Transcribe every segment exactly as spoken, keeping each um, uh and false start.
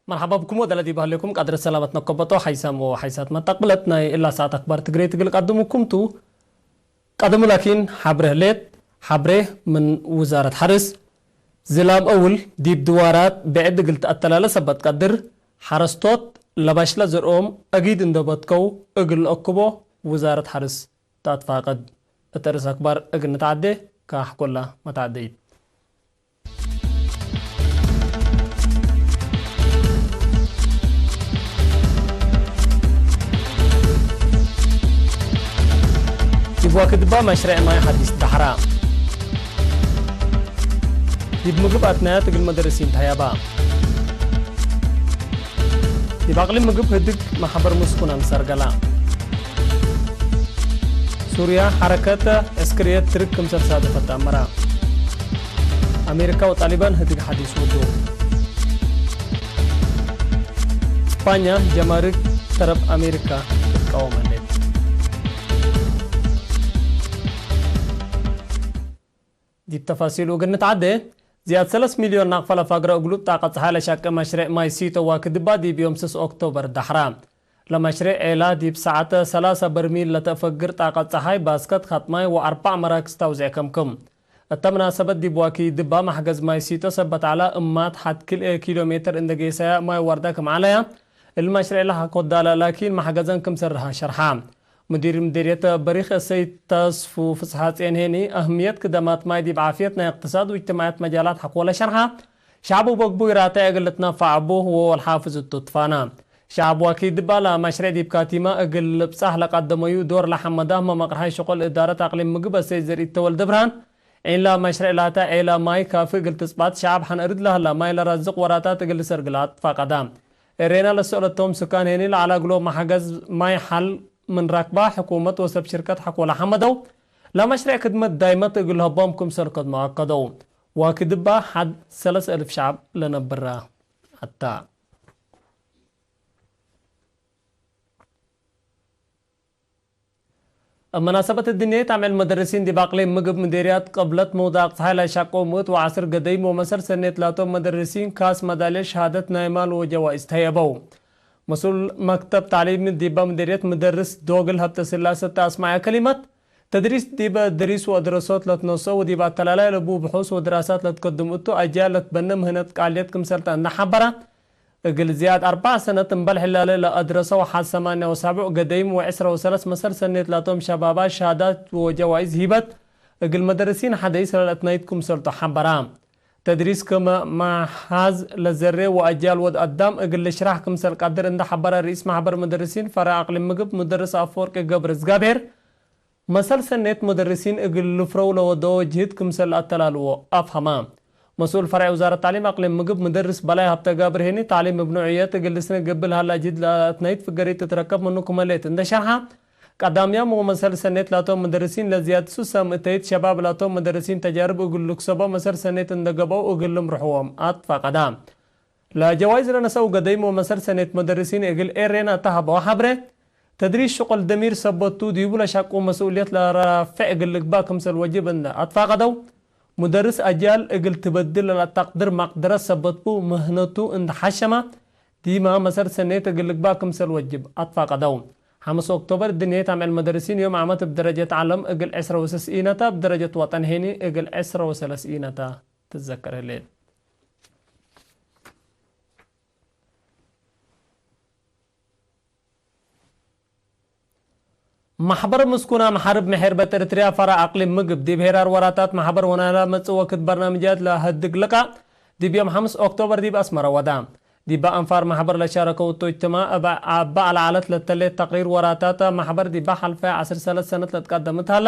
መርሐባ ብኩም ወደ ለዲብ ህሌኩም ቀድር ሰላመት ነከበጦ ሓይሳም ወሓይሳት መተቅብለት ናይ እላ ሰዓት አክባር ትግሬ ትግል ቀድሙኩም ቱ። ቀደሙ ላኪን ሐብሬ ህሌት፣ ሐብሬ ምን ውዛረት ሐርስ፣ ዝላም አውል ዲብ ድዋራት ብዕድ እግል ተአተላለ ሰበት ቀድር፣ ሐረስቶት ለባሽለ ዘርኦም አጊድ እንዶ በትከው እግል ለአክቦ ውዛረት ሐርስ ተአትፋቅድ። እት ርእስ አክባር እግል ንትዓዴ ከአሕኮላ መትዓደይት። ዲብ ዋክድባ መሽሬዕ ማይ ሐዲስ ዳሕራ። ዲብ ምግብ አትናያት እግል መደርሲን ተህያባ። ዲብ አቅሊም ምግብ ህድግ መሐበር ምስኩን አምሰር ገላ። ሱርያ ሐረከት ዕስክርየት ትርክ ክምሰል ሳደፈት አመራ። አሜሪካ ወጣሊባን ህድግ ሐዲስ ውዱ። እስፓኛ ጀማርክ ተረፍ አሜሪካ ትቃወም ህሌት። ዲብ ተፋሲሉ እግል ንትዓዴ፣ ዝያድ ሰለስ ሚልዮን ናቅፈ ለፋግረ እግሉ ጣቀት ጸሓይ ለሻቄ መሽሬዕ ማይ ሲቶ ዋክድባ ዲብ ዮም ስስ ኦክቶበር ዳሕራ። ለመሽሬዕ ዔላ ዲብ ሰዓት ሰላሳ በርሚል ለተአፈግር ጣቀት ጸሓይ ባስከት ኸጥ ማይ ወአርበዕ መራክዝ ተውዜዕ ከምክም። እተ መናሰበት ዲብ ዋክድባ መሕገዝ ማይ ሲቶ ሰበት ዐለ እማት ሐድ ክልኤ ኪሎ ሜትር እንደ ጌሰያ ማይ ወርደ ክም ዐለያ፣ እሊ መሽሬዕ ለሐኮ ዳለ ላኪን መሕገዘን ክም ሰርሃ ሸርሓ። ሙዲር ምዲርየት በሪክ እሰይድ ተስፉ ፍስሐጼን ሄኒ፣ አህምየት ክደማት ማይ ዲብ ዓፍየት ናይ እቅትሳድ ወእጅትማዕየት መጃላት ሐቆለ ሸርሐ፣ ሸዕብ ወበግቡ ኢራተ እግል ልትነፈዕ ቡ ወወልሓፍዝ እቱ ትፋና። ሸዕብ ዋኪ ድባላ መሽሬዕ ዲብ ካቲማ እግል ልብጻሕ ለቀደመዩ ዶር ለሐመዳህ መመቅርሓይ ሸቆል እዳረት አቅሊም ምግብ እሰይድ ዘርኢት ተወልደ ብርሃን፣ ዒላ መሽሬዕ ላተ ዔላ ማይ ካፊ እግል ትጽባት፣ ሸዐብ ሐን እርድ ለህላ ማይ ለረዝቅ ወራታት እግል ልሰርግላ አትፋቀዳ። ኤሬና ለሰአለቶም ስካን ሄኒ ለዐለ እግሎም መሐገዝ ማይ ሐል ምን ረክባ፣ ሕኩመት ወሰብ ሽርከት ሐቆለ ሐመደው፣ ለመሽሬዕ ክድመት ዳይመት እግል ለሀቦም ክምሰል ከድሞ አከደው። ዋክድባ ሐድ ሰለስ እልፍ ሸዐብ ለነብራ አታ። እብ መናሰበት እድንየት አምዕል መደርሲን ዲብ አቅሊም ምግብ ምዴርያት ቅብለት መውዳቅ ጸሓይ ለሻቆ ምእት ወዐስር ገደይም ወመሰል ሰኔት ላቶም መደርሲን ካስ መዳልየት ሸሃደት ናይ ማል ወጀዋኢዝ ተህየበው። መስኡል መክተብ ተዕሊም ዲበ ምዴርየት ምደርስ ዶግል ሀብተስላሰ እተ አስመዐ ከሊመት፣ ተድሪስ ዲበ ድሪስ ወአድረሶት ለትነሰኦ ወዲብ አተላላይ ለቡ ብሑስ ወድራሳት ለትከድም እቱ አጅያል ለትበነ ምህነት ቃልየት ክምሰልተ እንደ ሐበረ፣ እግል ዝያድ አርበዕ ሰነት እምበል ሕላለ ለአድረሰው ሐድ ሰማንያ ወሰቡዕ ገደይም ወዕስራ ወሰለስ መሰል ሰኔት ላቶም ሸባባት ሸሃዳት ወጀዋይዝ ሂበት፣ እግል መደርሲን ሐደይስ ለለአትናይት ክምሰልቱ ሐበራ። ተድሪስ ክም መሓዝ ለዘሬ ወአጅያል ወድ አዳም እግል ልሽራሕ ክምሰል ቀድር እንደ ሐበረ ርኢስ ማሕበር መደርሲን ፈረዕ አቅሊም ምግብ ሙደርስ አፈወርቂ ገብረዝጋብሔር፣ መሰል ሰኔት ሙደርሲን እግል ልፍረው ለወደዎ ጅህድ ክምሰል አተላልዎ አፍሀመ። መስኡል ፈርዕ ውዛረት ተዕሊም አቅሊም ምግብ ሙደርስ በላይ ሀብተጋብር ሄኒ፣ ተዕሊም እብ ኑዕየት እግል ልስነ ገብእ ለሀላ ጅህድ ለአትናይት ፍገሪት ትትረከብ ምኑ ክም ህሌት እንደ ሸርሐ፣ ቀዳምያም ወመሰል ሰኔት ላቶም ሙደርሲን ለዝያድ ሱሰም እተይት ሸባብ ላቶም ሙደርሲን ተጃርብ እግል ልክሰቦ መሰል ሰኔት እንደ ገብአው እግል ልምርሕዎም አትፋቀዳ። ለጀዋይዝ ለነሰአው ገደይም ወመሰል ሰኔት መደርሲን እግል ኤሬና ተሀበው ሐብሬ፣ ተድሪስ ሽቁል ደሚር ሰበት ቱ፣ ዲቡ ለሻቁ መስኡልየት ለራፍዕ እግል ልግባእ ክምሰል ወጅብ እንደ አትፋቀደው፣ ሙደርስ አጅያል እግል ትበድል ለለአተቅድር መቅደረት ሰበት ቡ፣ ምህነቱ እንደ ሐሸመ፣ ዲማ መሰል ሰኔት እግል ልግባእ ክምሰል ወጅብ አትፋቀደው። ሐምስ ኦክቶበር፣ ድንየት አምዕል መደርሲን ዮም ዓመት እብ ደረጀት ዐለም እግል ዕስረ ወስስ ኢነተ፣ እብ ደረጀት ወጠን ሄኒ እግል ዕስረ ወሰለስ ኢነተ ትዘከር ህሌት። ማሕበር ምስኩን አምሓርብ መሔርበት ኤረትርያ ፈረዕ አቅሊም ምግብ፣ ዲብ ሄራር ወራታት ማሕበር ወናላ መጽእ ወክድ በርናምጃት ለሀድግ ልቃእ፣ ዲብ ዮም ሐምስ ኦክቶበር ዲብ አስመረ ወዳ። ዲበ አንፋር ማሕበር ለሻረከው እቱ እጅትማዕ፣ እበ አበ አልዓለት ለተሌት ተቅሪር ወራታት ማሕበር ዲበ ሐልፈ ዐስር ሰለስ ሰነት ለትቀደምት ሀላ፣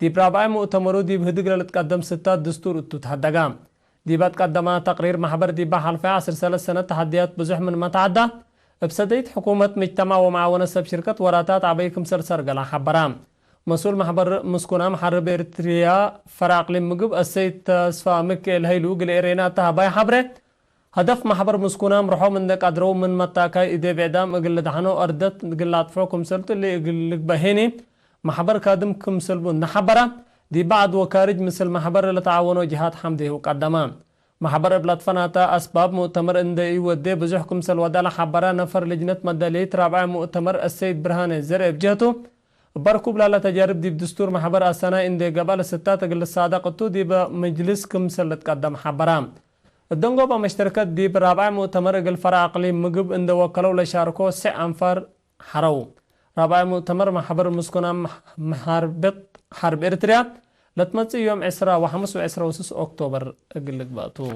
ዲብ ራብዓይ ሙእተመሩ ዲብ ህድግ ለልትቀደም ስታት ድስቱር እቱ ተሀደጋ። ዲበ ትቀደመ ተቅሪር፣ ማሕበር ዲበ ሐልፈ ዐስር ሰለስ ሰነት ተሐድያት ብዙሕ ምንመ ተዐዳ፣ እብ ሰደይት ሕኩመት፣ ምጅተማዕ ወመዓወነት ሰብ ሽርከት ወራታት ዐበይ ክምሰል ሰርገላ ሐበራ። መስኡል መሕበር ምስኩናም ሐርብ ኤርትርያ ፈረዕ አቅሊም ምግብ አሰይድ ተስፋ ምክኤል ሀይሉ እግል ኤሬና እተ ሀባይ ሐብረ፣ ሀደፍ መሕበር ምስኩናም ርሖም እንዴ ቀድረው ምን መታካይ እዴ ብዕዳም እግል ልድሐኖ አርደት እግል ላጥፍዖ ክምሰልቱ እሊ እግል ልግበእ ሄኒ መሕበር ካድም ክምሰል ቡ እንዴ ሐበረ፣ ዲብ በዐድ ወካርጅ ምስል መሕበር ለተዓወኖ ጅሃት ሐምዴሁ ቀደመ። መሕበር እብ ለትፈናተ አስባብ ሙእተመር እንዴ ኢወዴ ብዙሕ ክምሰል ወደ ለሐበረ ነፈር ልጅነት መደልይት ራብዐ ሙእተመር አሰይድ ብርሃነ ዘርአ እብ ጀህቱ፣ እበ ርኩብ ላለ ተጃርብ ዲብ ድስቱር መሕበር አሰናይ እንዴ ገብአ ለስታት እግል ልሳደቅ እቱ ዲበ ምጅልስ ክምሰል ልትቀደም ሐበረ። እደንጎበ መሽተርከት ዲብ ራብዐ ሙእተመር እግል ፈረዕ አቅሊም ምግብ እንዴ ወከለው ለሻርኮ ስዕ አንፋር ሐረው። ራብዐ ሙእተመር መሕበር ምስኩናም መሐርበት ሐርብ ኤርትርያ ለትመጽእ ዮም ዕስራ ወሐምስ ወዕስራ ወስስ ኦክቶበር እግል ልግበእ ቱ።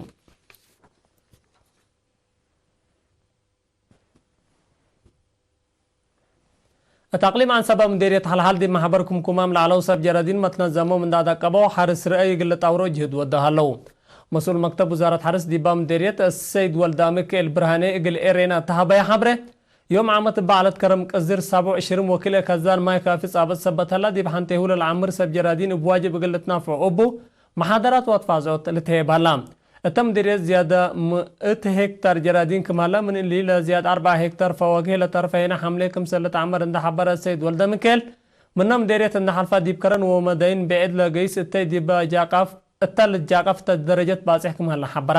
እት አቅሊም አንሰበ ምዴርየት ሐልሐል ዲብ መሕበር ክምኩማም ለዐለው ሰብ ጀራዲን መትነዘሞም እንዳ ደቀበው ሐርስ ረአይ እግል ልጣውሮ ጅህድ ወደ ሀለው። መስኡል መክተብ ውዛረት ሐርስ ዲባ ምዴርየት አሰይድ ወልዳምክኤል ብርሃኔ እግል ኤሬና እተ ሀበየ ሐብረ፣ ዮም ዓመት እበ ዐለት ከረም ቅዝር ሳብዕ ሽርም ወክልኤ ከዛን ማይ ካፊ ጻብጥ ሰበት ሀላ፣ ዲብ ሐንቴሁ ለለዐምር ሰብ ጀራዲን እብ ዋጅብ እግል ልትናፈዑ እቡ መሓደራት ወአትፋዝዖት ልትሄብ ሀላ። እተ ምዴርየት ዝያድ ምእት ሄክታር ጀራዲን ክም ሀላ፣ ምን እሊ ለዝያድ አርበዕ ሄክታር ፈዋክህ ለተርፈ ሄነ ሐምሌ ክምሰል ልትዐመር እንደ ሐበረ ሰይድ ወልደምክኤል፣ ምነ ምዴርየት እንደ ሐልፋ ዲብ ከረን ወመዳይን ብዕድ ለገይስ እተይ ዲበ ጃቃፍ እተ ልትጃቀፍ ተ ደረጀት ባጽሕ ክም ሀለ ሐበራ።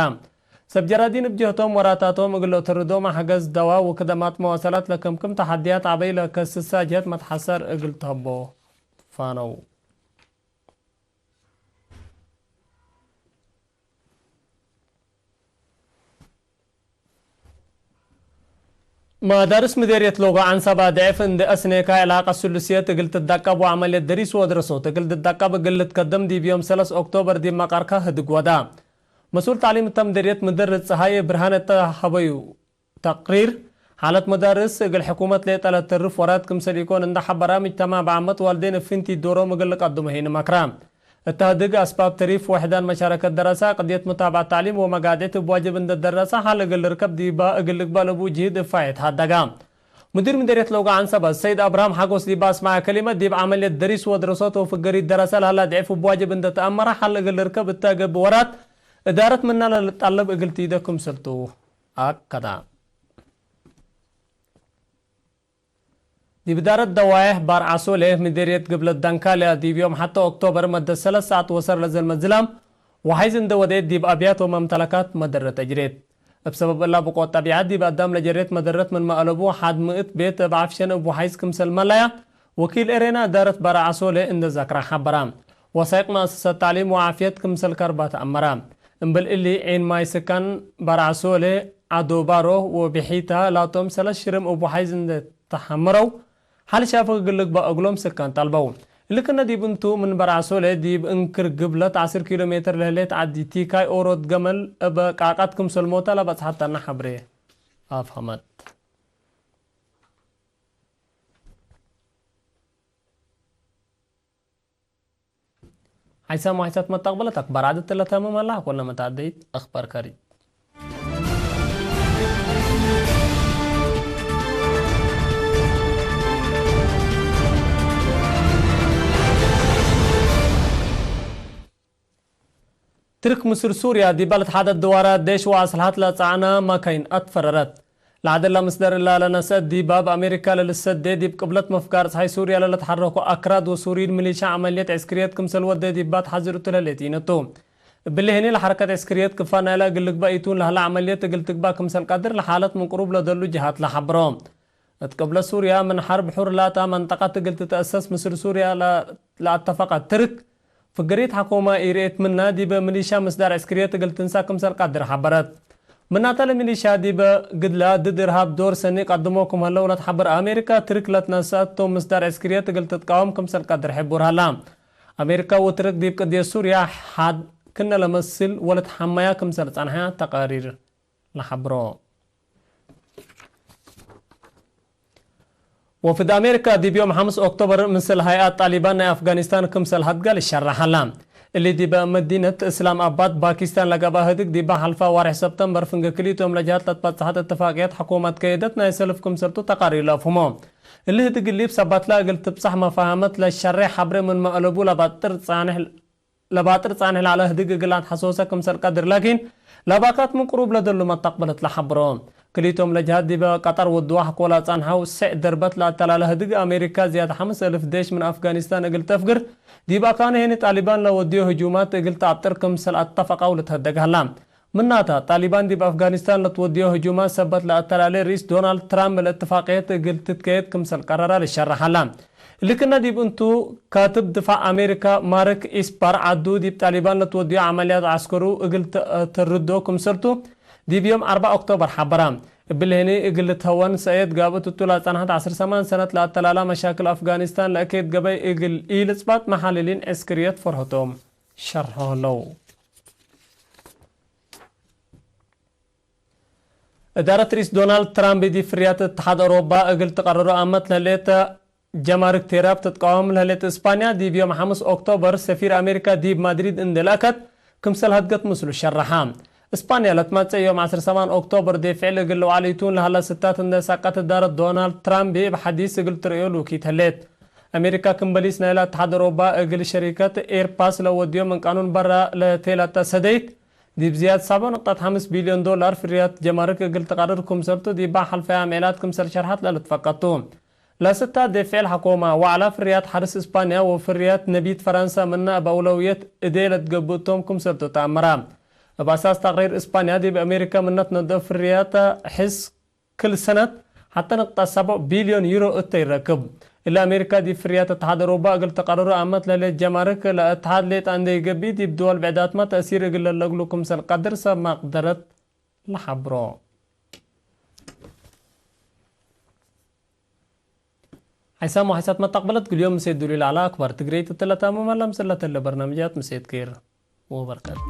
ሰብ ጀራዲን እብ ጀህቶም ወራታቶም እግል ለአተርዶም አሕገዝ ደዋ ወክደማት መዋሰላት ለክምክም ተሐድያት ዐበይ ለከስሳ ጀህት መትሐሰር እግል ተሀቦ ፋነው። መዳርስ ምዴርየት ሎጎ ዐንሰበ ድዕፍ እንዴ አስኔካ ዕላቀት ስሉስየት እግል ትደቀብ ወዐመልየት ደሪስ ወድረሶት እግል ትደቀብ እግል ልትከደም ዲብ ዮም ሰለስ ኦክቶበር ዲብ መቀርከ ህድግ ወዳ። መስኡል ተዕሊም እተ ምዴርየት ምድር ጸሃዬ ብርሃን እተ ሀበዩ ተቅሪር፣ ሓለት መዳርስ እግል ሕኩመት ሌጠ ለትርፍ ወራት ክምሰል ኢኮን እንደ ሐበራ፣ ምጅተማዕ በዓመት ዋልዴን እፍንቲ ዶሮም እግል ልቀድሞ ሄን መክራ። እተ ህድግ አስባብ ተሪፍ፣ ወሕዳን መሻረከት ደረሳ፣ ቅድየት ሙታብዐት ተዕሊም ወመጋድዕት እብ ዋጅብ እንደ ደረሳ ሐል እግል ልርከብ ዲባ እግል ልግበእ ለቡ ጅህድ እብ ፋይሐት ሀደጋ። ሙዲር ምዴርየት ለውጋዕ አንሰበ ሰይድ አብርሃም ሐጎስ ዲባ አስመዐ ከሊመት፣ ዲብ ዐመልየት ደሪስ ወድረሶት ወፍገሪት ደረሰ ለሀላ ድዕፍ እብ ዋጅብ እንደ ተአመረ ሐል እግል ልርከብ እተ ገብእ ወራት እዳረት ምና ለልጠለብ እግል ቲደ ክምሰልቱ አከደ። ዲብ እዳረት ደዋዬሕ ባር ዐሶሌ ምዴርየት ግብለት ደንካልያ ዲብ ዮም ሐተ ኦክቶበር መደት ሰለስ ሰዓት ወሰር ለዘልመ ዝላም ወሐይዝ እንደ ወዴት ዲብ አብያት ወመምተለካት መደረት አጅሬት። እብ ሰበብ እላ ብቆት ጠቢዐት ዲብ አዳም ለጀሬት መደረት ምንመ አለቡ ሐድ ምእት ቤት እብ ዐፍሸን እብ ወሐይዝ ክምሰል መለያ ወኪል ኤሬና እዳረት ባር ዐሶሌ እንደ ዘክራ ሐበራ። ወሳይቅ መአሰሰት ተዕሊም ወዓፍየት ክምሰል ከርባ ተአመራ። እምብል እሊ ዒን ማይ ስካን ባር ዐሶሌ፣ ዐዶ ባሮ ወብሒታ ላቶም ሰለስ ሽርም እብ ወሐይዝ እንደ ተሐምረው፣ ሐል ሻፍግ እግል ልግበእ እግሎም ስካን ጠልበው። እሊ ክነ ዲብ እንቱ፣ ምን በርዐ ሶሌ ዲብ እንክር ግብለት ዐስር ኪሎ ሜትር ለህሌት ዐዲ ቲካይ ኦሮት ገመል እበ ቃቃት ክምሰል ሞተ ለበጽሐተነ ሐብሬ አፍሀመት። ሐይሳም ወሐይሳት መተቅበለት አክባር ዐደት ለተምም ሀላ፣ ሐቆለ መተአደይት አክባር ከሪት። ትርክ ምስል ሱርያ ዲበ ለትሓደት ድዋራት ዴሽ ወአስልሐት ለጸዕነ መካይን አትፈረረት። ለዐደላ ምስደር እላ ለነሰአት ዲብ እብ አሜሪካ ለልሰዴ ዲብ ቅብለት መፍጋር ጸሓይ ሱርያ ለልትሐረኮ አክራድ ወሱርይን ሚሊሻ ዐመልየት ዕስክርየት ክምሰል ወዴ ዲባ ተሐዝር እቱ ለህሌት ኢነቱ። እብሊ ህኒ ለሐረከት ዕስክርየት ክፋ ናይላ እግል ልግበእ ኢቱን ለህለ ዐመልየት እግል ትግባእ ክምሰል ቀድር ለሓለት ምን ቅሩብ ለደሉ ጀሃት ለሐብሮ። እት ቅብለት ሱርያ ምን ሐርብ ሑር ላታ መንጠቀት እግል ትትአሰስ ምስል ሱርያ ለ-፣ ለአተፈቀት ትርክ፣ ፍግሪት ሐኮመ ኢርኤት ምና፣ ዲበ ሚሊሻ ምስዳር ዕስክርየት እግል ትንሳ ክምሰል ቀድር ሐበረት። ምናተ ለሚሊሻ ዲበ ግድላ ድድ እርሃብ ዶር ሰኒ ቀድሞ ክም ሀለው ለትሐብር አሜሪካ፣ ትርክ ለትነሰአት ቶም ምስዳር ዕስክርየት እግል ትትቃወም ክምሰል ቀድር ሕቡር ሀላ። አሜሪካ ወትርክ ዲብ ቅድየት ሱርያ ሐድ ክነ ለመስል ወልትሐመያ ክምሰል ጸንሐ ተቃሪር። ለሐብሮ። ወፍድ አሜሪካ ዲብ ዮም ሐምስ ኦክቶበር ምስል ሀይአት ጣሊባን ናይ አፍጋኒስታን ክምሰል ሀድጋ ልሸረሕ ሀላ። እሊ ዲበ መዲነት እስላም አባድ ፓኪስታን ለገብአ ህድግ፣ ዲበ ሐልፈ ወርሕ ሰብተምበር ፍንጌ ክልኢቶም ለጀሃት ለትበጽሐት እትፋቅየት ሕኩመት ከይደት ናይ ሰልፍ ክምሰልቱ ተቃሪር ለአፍህሞ። እሊ ህድግ እሊ እብ ሰባትለ እግል ትብጸሕ መፋሀመት ለሸሬሕ ሐብሬ ምንመ አለቡ ለባጥር ጻንሕ ለባጥር ጻንሕ ለዐለ ህድግ እግል ለአትሐሶሰ ክምሰል ቀድር፣ ላኪን ለባካት ምን ቅሩብ ለደሉ መተቅበለት ለሐብሮ። ክልኢቶም ለጀሃት ዲበ ቀጠር ወድዋ ሕቆ ለአጻንሐው ስዕ ደርበት ለአተላለ ህድግ፣ አሜሪካ ዝያድ ሐምስ እልፍ ዴሽ ምን አፍጋኒስታን እግል ተፍግር፣ ዲብ አካኑ ሄኒ ጣሊባን ለወድዮ ህጁማት እግል ተአብጥር ክምሰል አተፈቀው ልትሀደግ ሀላ። ምናተ፣ ጣሊባን ዲብ አፍጋኒስታን ለትወድዮ ህጁማት ሰበት ለአተላሌ ርኢስ ዶናልድ ትራምፕ ለእትፋቅየት እግል ትትከየድ ክምሰል ቀረረ ልሸረሕ ሀላ። እሊ ክነ ዲብ እንቱ፣ ካትብ ድፋዕ አሜሪካ ማርክ ኢስፐር ዐዱ ዲብ ጣሊባን ለትወድዮ ዐመልያት ዐስከሩ እግል ተ-፣ ተርዶ ክምሰልቱ ዲብ ዮም አርበዕ ኦክቶበር ሐበረ። እብሊ ህኒ እግል ልትሀወን ሰእየት ጋብእት እቱ ለአጸንሐት ዐስር ሰማን ሰነት ለአተላላ መሻክል አፍጋኒስታን ለእኬት ገበይ እግል ኢልጽባጥ መሐልሊን ዕስክርየት ፈርሀቶም ሸርሖ ህለው። እዳረት ርኢስ ዶናልድ ትራምፕ ዲብ ፍርያት እትሓድ አውሮባ እግል ትቀርሮ አመት ለህሌት ጀማርክ ቴራፕ ትትቃወም ለህሌት እስፓንያ፣ ዲብ ዮም ሐምስ ኦክቶበር ሰፊር አሜሪካ ዲብ ማድሪድ እንዴ ለአከት ክምሰል ሀድገት ምስሉ ሸረሐ። እስፓንያ ለትመጽእ ዮም ዐስር ሰማን ኦክቶበር ዴፍዕል እግል ልውዓል ኢቱን ለሀላ ስታት እንዴ ሳቀት እዳረት ዶናልድ ትራምፕ እብ ሐዲስ እግል ትርእዮ ልውኪት ህሌት። አሜሪካ ክም በሊስ ናይላ እትሓድ አውሮባ እግል ሸሪከት ኤርፓስ ለወድዮ ምን ቃኑን በራ ለቴለተ ሰደይት፣ ዲብ ዝያድ ሰብዕ ንቅጠት ሐምስ ቢልዮን ዶላር ፍርያት ጀማርክ እግል ትቀርር ክምሰልቱ ዲባ ሐልፈያ አምዔላት ክምሰል ሸርሐት ለልትፈቀድ ቱ። ለስታት ዴፍዕል ሐኮማ፣ ወዐላ ፍርያት ሐርስ እስፓንያ ወፍርያት ነቢት ፈረንሳ ምነ እብ አውለውየት እዴ ለትገብእ ቶም ክምሰልቱ ተአመራ። እብ አሳስ ተቅሪር እስፓንያ ዲብ አሜሪካ ምነ ትነድኦ ፍርያት ሕስ ክል ሰነት ሐተ ንቅጠት ሰብዕ ቢልዮን ዩሮ እተ ኢረክብ። እሊ አሜሪካ ዲብ ፍርያት እትሓድ አውሮባ እግል ትቀርሮ አመት ለህሌት ጀማርክ ለእትሓድ ሌጠ እንዴ ኢገብእ ዲብ ድወል ብዕዳትመ ተእሲር እግል ለለግሉ ክምሰል ቀድር ሰብ መቅደረት ለሐብሮ። ሓይሳም ወሓይሳት መተቅበለት እግል ዮም ምሴት ዱሊ ለዐለ አክባር ትግሬይት እትለ ታምመ ለምስል ለተለ በርናምጃት ምሴት ኬር ወበርከት።